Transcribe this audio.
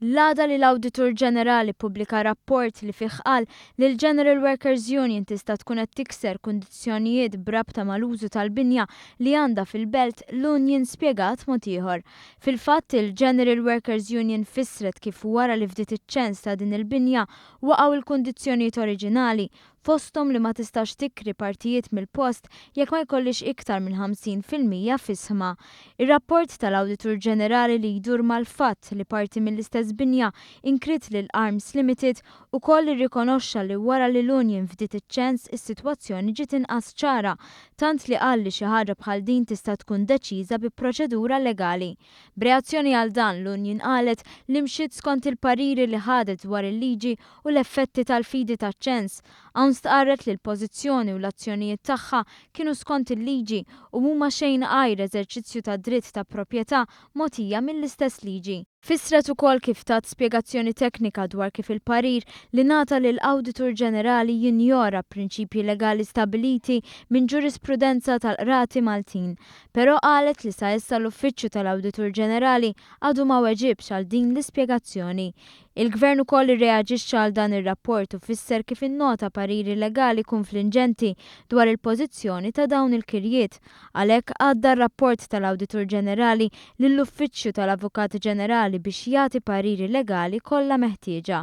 L-għada li l-Awditur Ġenerali ppubblika rapport li fih qal li l-General Workers Union tista' tkun qed tikser kundizzjonijiet b'rabta mal-użu tal-binja li għandha fil-Belt, l-Union spjegat mod ieħor. Fil-fatt, il-General Workers Union fissret kif wara li fdiet iċ-ċens ta' din il-binja waqgħu l-kundizzjonijiet oriġinali, fosthom li ma tistax tikri partijiet mill-post jekk ma jkollhiex iktar minn 50% f'ismha. Ir-rapport tal-Awditur Ġenerali li jdur mal-fatt li parti mill-istess binja inkriet lil Arms Limited ukoll irrikonoxxa li wara li l-Union fdiet iċ-ċens is-sitwazzjoni ġiet inqas ċara, tant li qal li xi ħaġa bħal din tista' tkun deċiża bi proċedura legali. B'reazzjoni għal dan, l-Union qalet li mxiet skont il-pariri li ħadet dwar il-liġi u l-effetti tal-fidi taċ-ċens. Hawn stqarret li l-pożizzjoni u l-azzjonijiet tagħha kienu skont il-liġi u mhuma xejn għajr eżerċizzju ta' dritt ta' proprjetà mogħtija mill-istess liġi. Fissret ukoll kif tat spjegazzjoni teknika dwar kif il-parir li ngħata lill-Awditur Ġenerali jinjora prinċipji legali stabbiliti minn ġurisprudenza tal-qrati Maltin. Però qalet li sa issa l-Uffiċċju tal-Awditur Ġenerali għadu ma weġibx għal din l-ispjegazzjoni. Il-Gvern ukoll irreaġixxa għal dan ir-rapport u fisser kif innota pariri legali kunflinġenti dwar il-pożizzjoni ta' dawn il-kirjiet. Għalhekk għadda r-rapport tal-Awditur Ġenerali lill-Uffiċċju tal-Avukat Ġenerali biex jagħti pariri legali kollha meħtieġa.